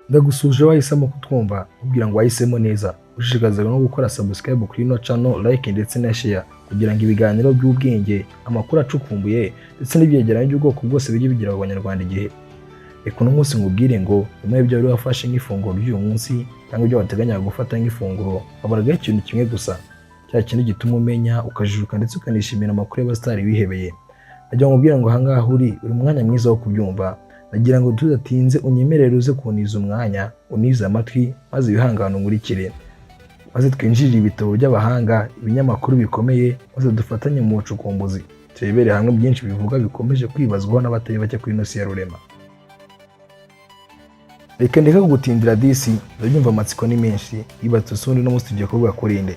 Ndagusuje wahisemo kutwumva, nkubwira ngo wahisemo neza. Ushishikarizwa no gukora subscribe kuri ino channel, like ndetse na share kugira ngo ibiganiro by'ubwenge, amakuru acukumbuye ndetse n'ibyegeranyo by'ubwoko bwose bijye bigera ku Banyarwanda igihe. Reka uno munsi nkubwire ngo nyuma y'ibyo wari wafashe nk'ifunguro ry'uyu munsi cyangwa ibyo wateganyaga gufata nk'ifunguro, wabaragaho ikintu kimwe gusa, cya kintu gituma umenya, ukajijuka ndetse ukanishimira amakuru y'abasitari wihebeye. Nagira ngo nkubwire ngo ahangaha uri umwanya mwiza wo kubyumva. Nagira ngo tudatinze unyemerere uze kuniza umwanya, unize amatwi maze wihangane unkurikire, maze twinjirire ibitabo by'abahanga, ibinyamakuru bikomeye, maze dufatanye mu bucukumbuzi, turebere hamwe byinshi bivuga bikomeje kwibazwaho n'abatari bake kuri ino si ya rurema. Reka ndeke kugutindira disi, ndabyumva amatsiko ni menshi, yibatse usundi no munsi tugiye kuvuga kuri nde.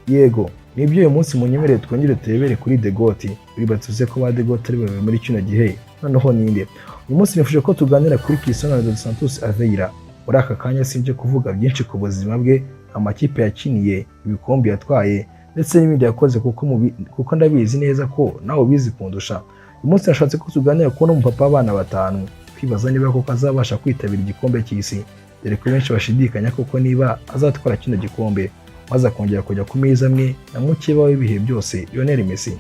Yego, nibyo, uyu munsi munyemerere twongere turebere kuri The Goat. Wibatse uze ko ba The Goat ari babiri muri kino gihe, noneho ninde? Uyu munsi nifuje ko tuganira kuri Cristiano Ronaldo dos Santos Aveiro. Muri aka kanya sinje kuvuga byinshi ku buzima bwe, amakipe yakiniye, ibikombe yatwaye ndetse n'ibindi yakoze, kuko ndabizi neza ko nawe ubizi kundusha. Uyu munsi nashatse ko tuganira kubona umupapa w'abana batanu, kwibaza niba koko azabasha kwitabira igikombe cy'isi, dore ko benshi bashidikanya koko niba azatwara kino gikombe, maze akongera kujya ku meza amwe na mukeba w'ibihe byose, Lionel Messi.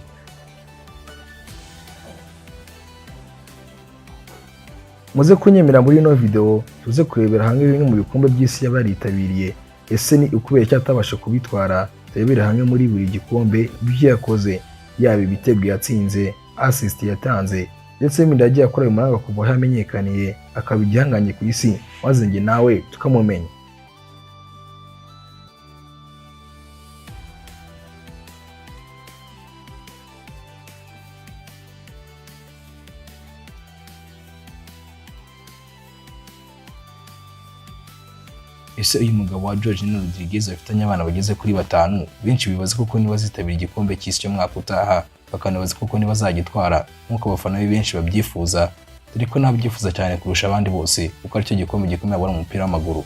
Muze kunyemera muri ino video tuze kurebera hamwe bimwe mu bikombe by'isi yaba yaritabiriye. Ese ni ukubera icyo atabasha kubitwara? Turebere hamwe muri buri gikombe ibyo yakoze, yaba ibitego yatsinze, assist yatanze ndetse n'ibindi yagiye akora bimuranga kuva aho yamenyekaniye akaba igihangange ku isi, maze njye nawe tukamumenya. Ese uyu mugabo wa George Rodriguez bafitanye abana bageze kuri batanu, benshi bibaza koko niba azitabira igikombe cy'isi cy'umwaka utaha, bakanabaza koko niba azagitwara nk'uko abafana be benshi babyifuza, dore ko nabyifuza cyane kurusha abandi bose kuko aricyo gikombe gikomeye abona mu mupira w'amaguru.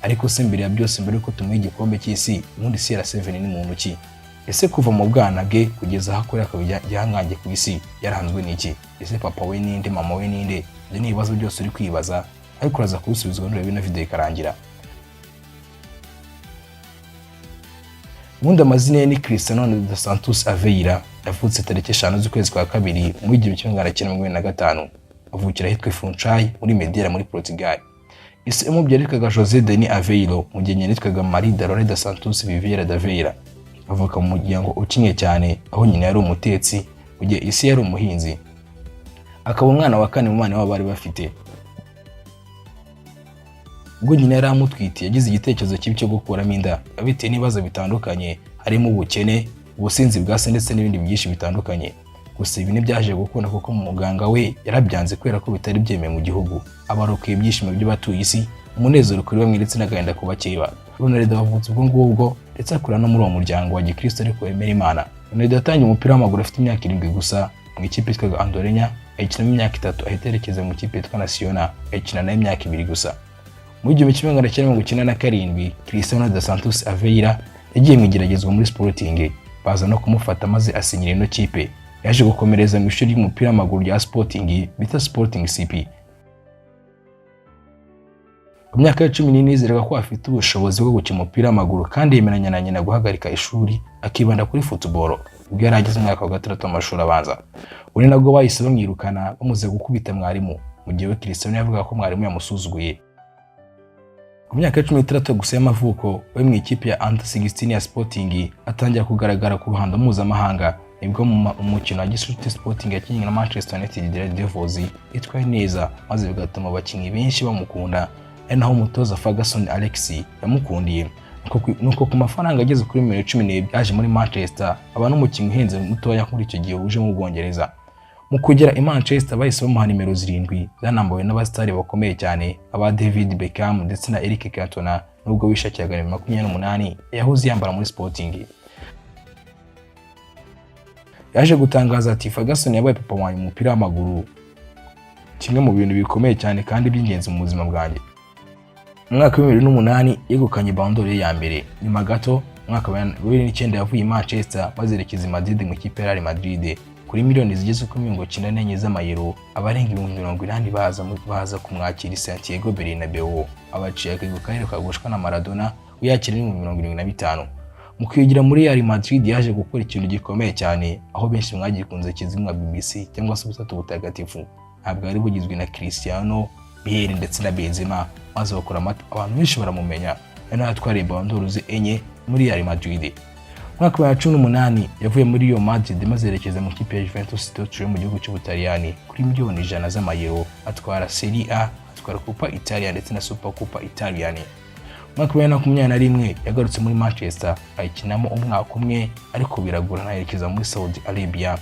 Ariko se mbere ya byose, mbere yuko tumuha igikombe cy'isi, ubundi CR7 ni muntu ki? Ese kuva mu bwana bwe kugeza aho akorera akaba igihangange ku isi yaranzwe n'iki? Ese papa we ninde, mama we ninde? Ibyo ni ibibazo byose uri kwibaza, ariko uraza kubisubizwa nureba ino video ikarangira. Ubundi amazina ye ni Cristiano dos Santos Aveiro. Yavutse tariki 5 z'ukwezi kwa kabiri mu 1985, avukira ahitwa Funchal muri Madeira muri Portugal. Ise umubyara yitwaga José Denis Aveiro, mu gihe nyina yitwaga Maria Dolores dos Santos Vieira da Aveiro. Avuka mu muryango ukinnye cyane, aho nyina yari umutetsi mu gihe ise yari umuhinzi, akaba umwana wa kane mu bana babo bari bafite. Ubwo nyina yari amutwite yagize igitekerezo kibi cyo gukuramo inda bitewe n'ibibazo bitandukanye, harimo ubukene, ubusinzi bwa se ndetse n'ibindi byinshi bitandukanye. Gusa ibi ntibyaje gukunda kuko muganga we yarabyanze kubera ko bitari byemewe mu gihugu. Abarokoye ibyishimo by'abatuye isi, umunezero kuri bamwe ndetse n'agahinda ku bakeba. Ronaldo avutse ubwo ngubwo ndetse akura no muri uwo muryango wa gikristo ariko wemera Imana. Ronaldo yatangiye umupira w'amaguru afite imyaka 7 gusa mu ikipe yitwaga Andorinha, ayikinamo imyaka 3, ahita yerekeza mu ikipe yitwa Nacional, ayikina nayo imyaka 2 gusa. Mu 1997 Cristiano dos Santos Aveiro yagiye mu igeragezwa muri Sporting, baza no kumufata maze asinyira ino kipe. Yaje gukomereza mu ishuri ry'umupira w'amaguru rya Sporting bita Sporting CP. Ku myaka ya 14 yizeraga ko afite ubushobozi bwo gukina umupira w'amaguru, kandi yemeranya na nyina guhagarika ishuri akibanda kuri football ubwo yari ageze umwaka wa 6 w'amashuri abanza. Ubu ni nabwo bahise bamwirukana bamuze gukubita mwarimu, mu gihe we Cristiano yavugaga ko mwarimu yamusuzuguye. Ku myaka ya 16 gusa y'amavuko, we mu ikipe ya Under 16 ya Sporting atangira kugaragara ku ruhando mpuzamahanga. Nibwo mu mukino wa gishuti Sporting yakinnye na Manchester United Red Devils itwaye neza, maze bigatuma abakinnyi benshi bamukunda, ari naho umutoza Ferguson Alex yamukundiye. Nuko ku mafaranga ageze kuri miliyoni 12 yaje muri Manchester, aba n'umukinnyi uhenze mutoya muri icyo gihe uje mu Bwongereza. Mu kugera i Manchester bahise bamuha nimero 7 zanambawe n'abasitari bakomeye cyane aba David Beckham ndetse na Eric Cantona, nubwo wishakiraga nimero 28 yahoze yambara muri Sporting. Yaje gutangaza ati Ferguson yabaye papa wanjye mu mupira w'amaguru, kimwe mu bintu bikomeye cyane kandi by'ingenzi mu buzima bwanjye. Mu mwaka wa 2008 yegukanye Ballon d'Or ye ya mbere. Nyuma gato Mu mwaka wa 2009 yavuye i Manchester maze yerekeza i Madrid mu ikipe ya Real Madrid kuri miliyoni zigeze kuri 94 z'amayero. Abarenga 80,000 baza kumwakira i Santiago Bernabeu, abaciye agahigo kaheruka gushwa na Maradona uyakira 75,000. Mu kwigira muri Real Madrid yaje gukora ikintu gikomeye cyane, aho benshi mwagikunze, kizwi nka BBC cyangwa se ubutatu butagatifu. Ntabwo ari bugizwe na Cristiano, Bale ndetse na Benzema, maze bakora amata, abantu benshi baramumenya. Ari nawe atwariye Ballon d'Or ze enye muri Real Madrid. Mu mwaka wa 18 yavuye muri Real Madrid maze yerekeza mu ikipe ya Juventus Turin yo mu gihugu cy'Ubutaliyani kuri miliyoni 100 z'amayero, atwara Serie A, atwara Coppa Italia ndetse na Super Coppa Italiani. Mu mwaka wa 2021 yagarutse muri Manchester, ayikinamo umwaka umwe ariko biragorana, yerekeza muri Saudi Arabia,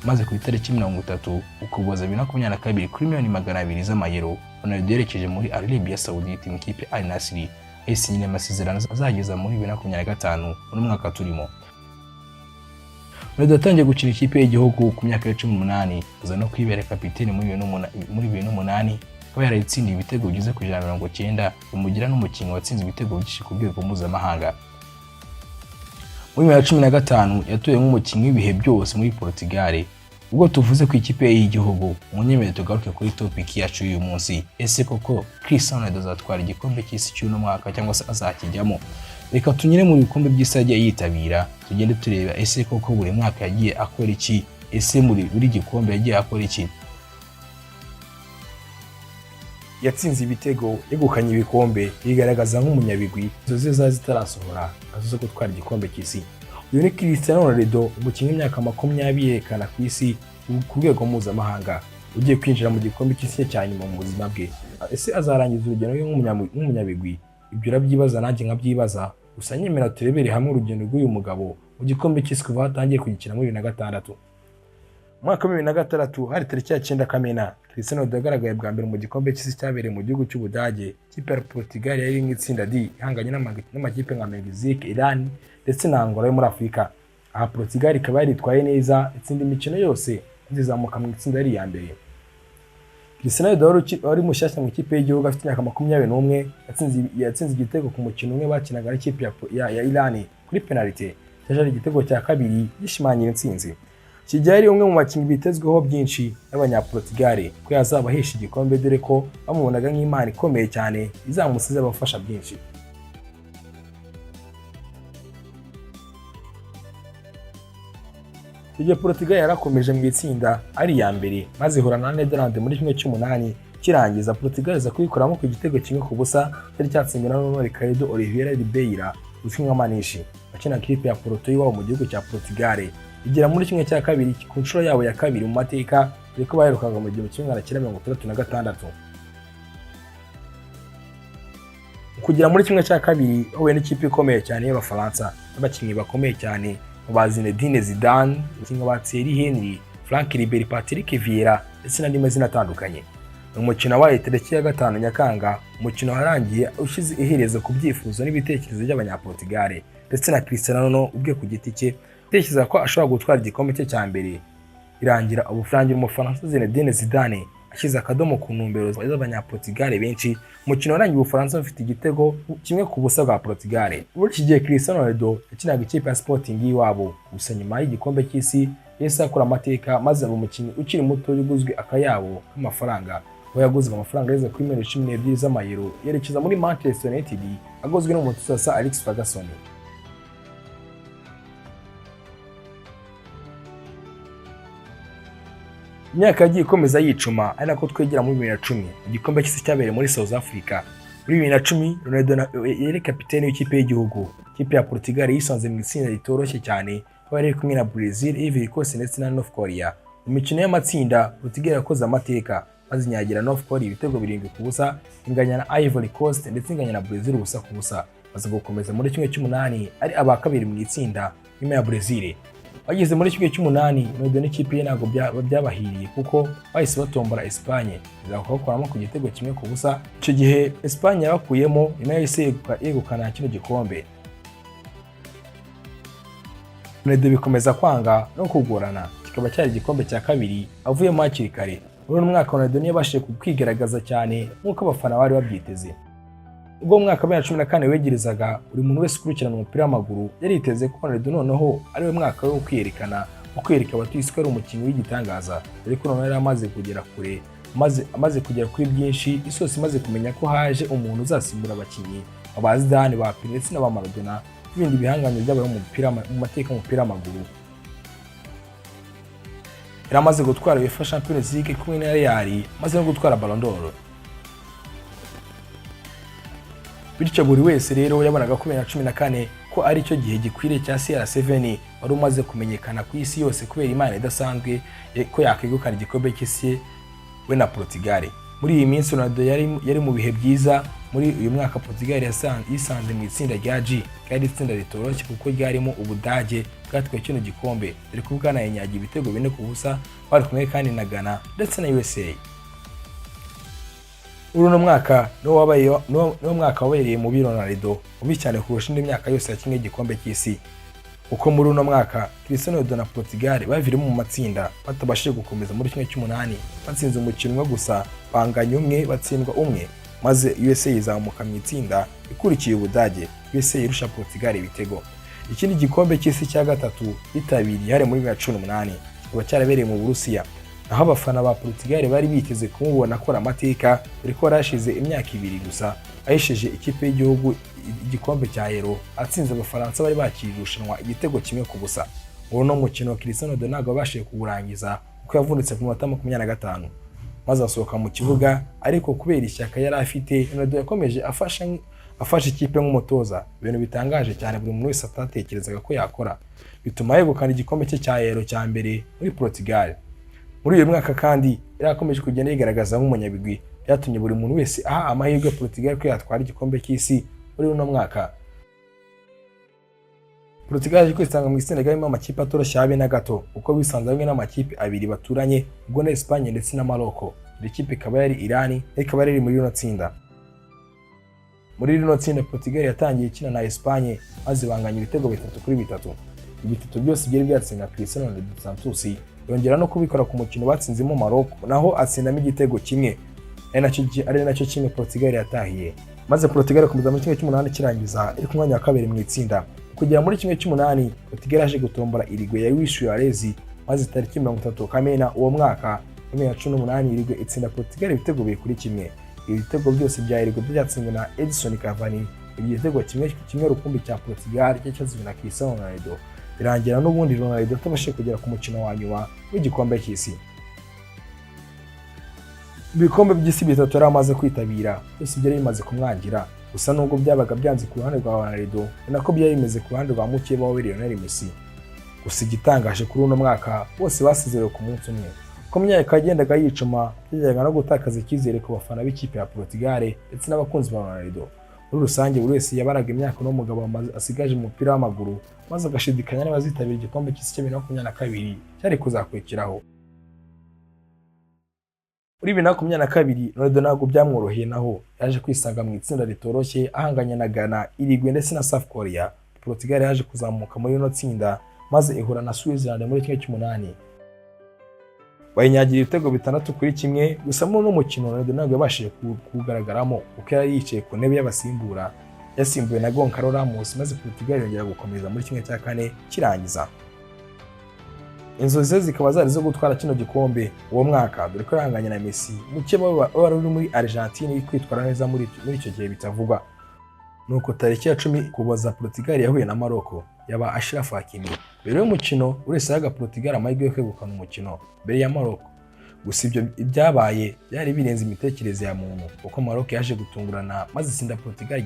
maze ku itariki 30 Ukuboza 2022 kuri miliyoni 200 z'amayero, Ronaldo yerekeje muri Arabia Saudite mu ikipe Al Nassr, ayisinyira amasezerano azageza muri 2025, muri mwaka turimo. Ronaldo yatangiye gukina ikipe y'igihugu ku myaka ya 18, aza no kwibera kapiteni muri 2008, akaba yarayitsindiye ibitego bigeze ku 190, bimugira n'umukinnyi watsinze ibitego byinshi ku rwego mpuzamahanga. Muri 2015 yatowe nk'umukinnyi w'ibihe byose muri Portugal. Ubwo tuvuze ku ikipe y'igihugu, munyemerere tugaruke kuri topic yacu y'uyu munsi. Ese koko Cristiano Ronaldo azatwara igikombe cy'isi cy'uno mwaka cyangwa se azakijyamo? Reka tunyure mu bikombe by'isi yagiye yitabira, tugende tureba ese koko buri mwaka yagiye akora iki, ese muri buri gikombe yagiye akora iki. Yatsinze ibitego, yegukanye ibikombe, yigaragaza nk'umunyabigwi. Inzozi ze zari zitarasohora nazo zo gutwara igikombe cy'isi. Uyu ni Cristiano Ronaldo, umukinnyi w'imyaka 20 yerekana ku isi ku rwego mpuzamahanga, ugiye kwinjira mu gikombe cy'isi cya nyuma mu buzima bwe. Ese azarangiza urugendo rwe nk'umunyabigwi? Ibyo urabyibaza, nanjye nkabyibaza. Gusa nyemera turebere hamwe urugendo rw'uyu mugabo mu gikombe cy'isi kuva aho atangiye kugikina muri 2006. Mu mwaka wa 2006, hari tariki ya 9 Kamena, Cristiano Ronaldo yagaragaye bwa mbere mu gikombe cy'isi cyabereye mu gihugu cy'Ubudage. Ikipe ya Portugal yari iri mu itsinda D ihanganye n'amakipe nka Mexique, Iran ndetse na Angola yo muri Afurika. Aha Portugal ikaba yaritwaye neza, itsinda imikino yose, izamuka mu itsinda ari iya mbere. Cristiano Ronaldo wari mushyashya mu ikipe y'igihugu, afite imyaka 21, yatsinze igitego ku mukino umwe bakinaga n'ikipe ya Iran kuri penalite. Cyaje ari igitego cya kabiri gishimangira intsinzi. Kijya yari umwe mu bakinnyi bitezweho byinshi n'Abanyaportugal ko yazabahesha igikombe, dore ko bamubonaga nk'impano ikomeye cyane izamusize abafasha byinshi. Icyo gihe Portugal yarakomeje mu itsinda ari iya mbere, maze ihura na Netherlands muri 1/8 kirangiza. Portugal iza kuyikuramo ku gitego 1-0 cyari cyatsinzwe na Nuno Ricardo Oliveira Ribeiro uzwi nka Maniche, akina kipe ya Porto y'iwabo mu gihugu cya Portugal. Igera muri 1/2 ku nshuro yabo ya kabiri mu mateka, dore ko baherukaga mu 1966. Kugera muri 1/2 bahuye n'ikipe ikomeye cyane y'Abafaransa n'abakinnyi bakomeye cyane ba Zinedine Zidane, abakinnyi ba Thierry Henry, Franck Ribéry, Patrick Vieira ndetse n'andi mazina atandukanye. Ni umukino wabaye tariki ya 5 Nyakanga, umukino warangiye ushyize iherezo ku byifuzo n'ibitekerezo by'Abanyaportugal ndetse na Cristiano Ronaldo ubwe ku giti cye utekereza ko ashobora gutwara igikombe cye cya mbere. Birangira uburangira Umufaransa Zinedine Zidane ashyize akadomo ku ntumbero z'Abanyaportugal benshi. Umukino warangiye Ubufaransa bufite igitego 1-0 bwa Portugal. Muri iki gihe Cristiano Ronaldo yakinaga ikipe ya Sporting y'iwabo. Gusa nyuma y'igikombe cy'isi yahise akora amateka, maze aba umukinnyi ukiri muto uguzwe akayabo k'amafaranga, aho yaguzwe amafaranga ageze kuri miliyoni 12 z'amayero, yerekeza muri Manchester United aguzwe n'umutoza Sir Alex Ferguson. Imyaka yagiye ikomeza yicuma, ari nako twegera muri 2010, igikombe cy'isi cyabereye muri South Africa. Muri 2010 Ronaldo yari kapiteni w'ikipe y'igihugu. Ikipe ya Portugal yisanze mu itsinda ritoroshye cyane, aho yari kumwe na Brazil, Ivory Coast ndetse na North Korea. Mu mikino y'amatsinda Portugal yakoze amateka, maze inyagira North Korea ibitego 7-0, inganya na Ivory Coast ndetse inganya na Brazil 0-0. Baza gukomeza muri 1/8 ari aba kabiri mu itsinda nyuma ya Brazil. Bageze muri 1/8, Ronaldo n'ikipe ye ntabwo byabahiriye, kuko bahise batombora Espagne, iza kubakuramo ku gitego 1-0. Icyo gihe Espagne yabakuyemo, ni nayo yahise yegukana kino gikombe. Ronaldo bikomeza kwanga no kugorana, kikaba cyari igikombe cya kabiri avuyemo hakiri kare. Muri uno mwaka Ronaldo ntiyabashije kwigaragaza cyane nk'uko abafana bari babyiteze. Ubwo mu mwaka wa 2014 wegerezaga, buri muntu wese ukurikirana umupira w'amaguru yariteze ko Ronaldo noneho ari we mwaka wo kwiyerekana, wo kwereka abatuye isi ko ari umukinnyi w'igitangaza, dore ko noneho yari amaze kugera kure, amaze kugera kuri byinshi, isi yose imaze kumenya ko haje umuntu uzasimbura abakinnyi ba Zidane, ba Pele ndetse na ba Maradona n'ibindi bihangange byabaye mu mateka y'umupira w'amaguru. Yari amaze gutwara UEFA Champions League kumwe na Real, amaze no gutwara Ballon d'Or. Bityo buri wese rero yabonaga ko 2014 ko ari cyo gihe gikwiriye cya CR7 wari umaze kumenyekana ku isi yose kubera Imana idasanzwe, ko yakwegukana igikombe cy'isi we na Portugal. Muri iyi minsi Ronaldo yari mu bihe byiza. Muri uyu mwaka Portugal yisanze mu itsinda rya G, ryari itsinda ritoroshye kuko ryarimo Ubudage bwatwaye kino gikombe, dore ko bwanayinyagiye ibitego 4-0, bari kumwe kandi na Ghana ndetse na USA. Uri uno mwaka niwo mwaka wabereye mubi Ronaldo, mubi cyane kurusha indi myaka yose yakinnye igikombe cy'isi, kuko muri uno mwaka Cristiano Ronaldo na Portugal bavirimo mu matsinda, batabashije gukomeza muri 1/8. Batsinze umukino umwe gusa, banganya umwe, batsindwa umwe, maze USA izamuka mu itsinda ikurikiye Ubudage, USA irusha Portugal ibitego. Ikindi gikombe cy'isi cya gatatu yitabiriye hari muri 2018, kikaba cyarabereye mu Burusiya, aho abafana ba Portugal bari biteze kumubona akora amateka, dore ko yari hashize imyaka 2 gusa ahesheje ikipe y'igihugu igikombe cya Euro, atsinze Abafaransa bari bakiriye irushanwa igitego 1-0. Muri uno mukino Cristiano Ronaldo ntabwo yabashije kuwurangiza kuko yavunitse ku minota 25 maze asohoka mu kibuga, ariko kubera ishyaka yari afite, Ronaldo yakomeje afasha ikipe nk'umutoza, ibintu bitangaje cyane buri muntu wese atatekerezaga ko yakora, bituma yegukana igikombe cye cya Euro cya mbere muri Portugal. Muri uyu mwaka kandi yari akomeje kugenda yigaragaza nk'umunyabigwi, byatumye buri muntu wese aha amahirwe Portugal ko yatwara igikombe cy'isi muri uno mwaka. Portugal yaje kwisanga mu itsinda ryarimo amakipe atoroshye habe na gato, kuko bisanze hamwe n'amakipe abiri baturanye, ubwo na Espagne ndetse na Morocco. Iri kipe ikaba yari Iran, ikaba yari iri muri rino tsinda. Muri rino tsinda Portugal yatangiye ikina na Espagne, maze banganya ibitego 3-3. Ibitatu byose byari byatsinda Cristiano Ronaldo Santos, yongera no kubikora ku mukino batsinzemo Morocco, naho atsindamo igitego kimwe, ari nacyo kimwe Portugal yatahiye, maze Portugal ikomeza muri 1/8 kirangiza iri ku mwanya wa kabiri mu itsinda. Kugera muri 1/8, Portugal yaje gutombora Uruguay ya Luis Suarez, maze tariki 30 Kamena uwo mwaka 2018 Uruguay itsinda Portugal ibitego 2-1. Ibitego byose bya Uruguay byatsinzwe na Edinson Cavani, igitego kimwe kimwe rukumbi cya Portugal cyatsinzwe na Cristiano Ronaldo. Birangira n'ubundi Ronaldo atabashije kugera ku mukino wa nyuma w'igikombe cy'isi. Ibikombe by'isi bitatu yari amaze kwitabira byose byari bimaze kumwangira. Gusa nubwo byabaga byanze ku ruhande rwa Ronaldo, ni nako byari bimeze ku ruhande rwa mukeba we Lionel Messi. Gusa igitangaje, kuri uno mwaka bose basezerewe ku munsi umwe. Uko imyaka yagendaga yicuma, byajyaga no gutakaza icyizere ku bafana b'ikipe ya Portugal ndetse n'abakunzi ba Ronaldo muri rusange. Buri wese yabaraga imyaka uno mugabo asigaje mu mupira w'amaguru, maze agashidikanya niba azitabira igikombe cy'isi cya 2022 cyari kuzakurikiraho. Muri 2022 Ronaldo ntabwo byamworoheye, naho yaje kwisanga mu itsinda ritoroshye ahanganye na Ghana, Uruguay ndetse na South Korea. Portugal yaje kuzamuka muri rino tsinda maze ihura na Switzerland muri 1/8, bayinyagira ibitego 6-1. Gusa muri uno mukino Ronaldo ntabwo yabashije kuwugaragaramo kuko yari yicaye ku ntebe y'abasimbura, yasimbuwe na Goncalo Ramos, maze Portugal yongera gukomeza muri 1/4 kirangiza. Inzozi ze zikaba zari zo gutwara kino gikombe uwo mwaka, dore ko yahanganye na Messi, mukeba wari uri muri Argentine kwitwara neza muri icyo gihe bitavugwa. Nuko tariki ya 10 Ukuboza Portugal yahuye na Morocco yaba Achraf Hakimi. Mbere y'umukino buri wese yahaga Portugal amahirwe yo kwegukana umukino mbere ya Morocco. Gusa ibyo ibyabaye byari birenze imitekerereze ya muntu, kuko Maroc yaje gutungurana maze itsinda Portugal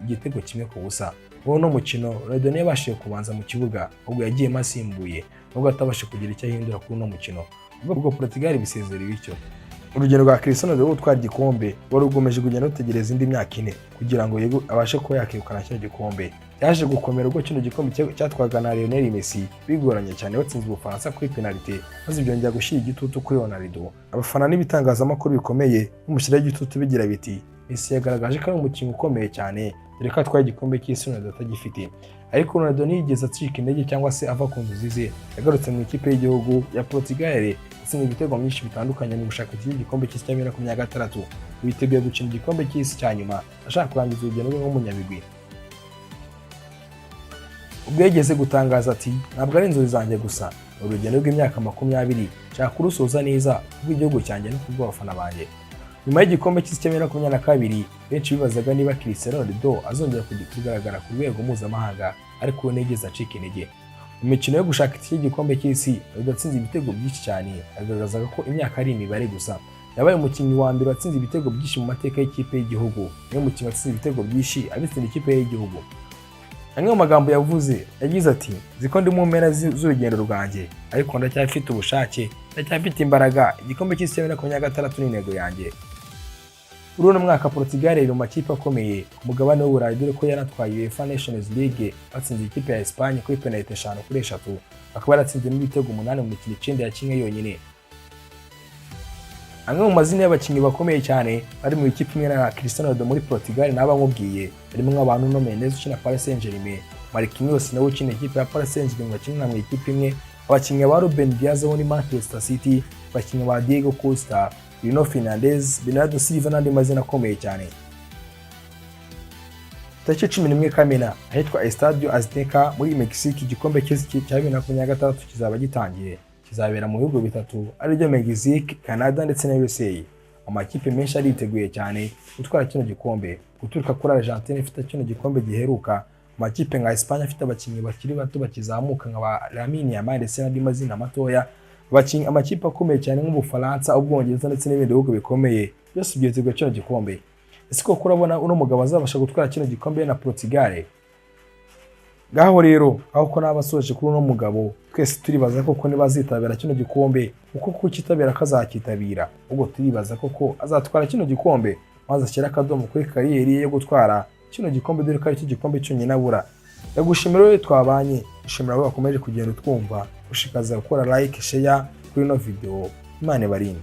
igitego 1-0. Muri uno mukino Ronaldo ntiyabashije kubanza mu kibuga, ahubwo yagiyemo asimbuye, nubwo atabashije kugira icyo ahindura kuri uno mukino. Ubwo Portugal bisezerewe bityo. Urugendo rwa Cristiano Ronaldo rwo gutwara igikombe wari rugomeje kugenda rutegereza indi myaka 4 kugira ngo abashe kuba yakegukana kino gikombe. Yaje gukomera ubwo kino gikombe cyatwaga na Lionel Messi bigoranye cyane, batsinze Ubufaransa kuri penalite, maze byongera gushyira igitutu kuri Ronaldo. Abafana n'ibitangazamakuru bikomeye bamushyiraho igitutu bigira biti: "Messi yagaragaje ko ari umukinnyi ukomeye cyane, dore ko atwaye igikombe cy'isi Ronaldo atagifite." Ariko Ronaldo ntiyigeze acika intege cyangwa se ava ku nzozi ze. Yagarutse mu ikipe y'igihugu ya Portugal gufasha ikipe ye gukomeza kugenda izamuka. Yatsinze ibitego byinshi bitandukanye mu bushakashatsi bw'igikombe cy'isi cya 2026. Witeguye gukina igikombe cy'isi cya nyuma, ashaka kurangiza urugendo rwe nk'umunyabigwi. Ubwo yigeze gutangaza ati: "Ntabwo ari inzozi zanjye gusa, ni urugendo rw'imyaka 20, nshaka kurusoza neza kubw'igihugu cyanjye no kubw'abafana banjye." Nyuma y'igikombe cy'isi cya 2022, benshi bibazaga niba Cristiano Ronaldo azongera kugaragara ku rwego mpuzamahanga, ariko we ntiyigeze acika intege. Mu mikino yo gushaka itike y'igikombe cy'isi, Ronaldo yatsinze ibitego byinshi cyane, agaragazaga ko imyaka ari imibare gusa. Yabaye umukinnyi wa mbere watsinze ibitego byinshi mu mateka y'ikipe y'igihugu. Niwe mukinnyi watsinze ibitego byinshi abitsinda ikipe y'igihugu. Amwe mu magambo yavuze, yagize ati: "Nzi ko ndi mu mpera z'urugendo rwanjye, ariko ndacyafite ubushake, ndacyafite imbaraga. Igikombe cy'isi cya 2026 ni intego yanjye." Muri uno mwaka, Portugal iri mu makipe akomeye ku mugabane w'Uburayi, dore ko yanatwaye UEFA Nations League, batsinze ikipe ya Espagne kuri penaliti 5-3, bakaba yaratsinzemo ibitego 8 mu mikino 9 yakinnye yonyine. Amwe mu mazina y'abakinnyi bakomeye cyane bari mu ikipe imwe na Cristiano Ronaldo muri Portugal naba nkubwiye, harimo nk'abantu Nuno Mendes ukina Paris Saint-Germain, Marquinhos nawe ukina ikipe ya Paris Saint-Germain bakina mu ikipe imwe, abakinnyi ba Ruben Dias wo muri Manchester City, abakinnyi ba Diego Costa, Bruno Fernandes, Bernardo Silva n'andi mazina akomeye cyane. Tariki 11 Kamena, ahitwa Estadio Azteca muri Mexique, igikombe cy'isi cya 2026 kizaba gitangiye. Kizabera mu bihugu bitatu aribyo Mexique, Canada ndetse na USA. Amakipe menshi ariteguye cyane gutwara kino gikombe, guturuka kuri Argentine ifite kino gikombe giheruka, amakipe nka Espagne afite abakinnyi bakiri bato bakizamuka nka ba Lamine Yamal ndetse n'andi mazina matoya, abakinnyi, amakipe akomeye cyane nk'Ubufaransa, Ubwongereza ndetse n'ibindi bihugu bikomeye, byose byiteguye kino gikombe. Ese koko urabona uno mugabo azabasha gutwara kino gikombe na Portugal? Ngaho rero, aho ko nabasoje kuri uno mugabo, twese turibaza koko niba azitabira kino gikombe, kuko kukitabira kazakitabira. Ubwo turibaza koko azatwara kino gikombe, maze ashyire akadomo kuri carrière ye yo gutwara kino gikombe, dore ko ari cyo gikombe cyonyine abura. Ndagushimira wowe twabanye, ushimira wowe wakomeje kugenda utwumva, ushikaza gukora like, share kuri ino video. Imana ibarinde.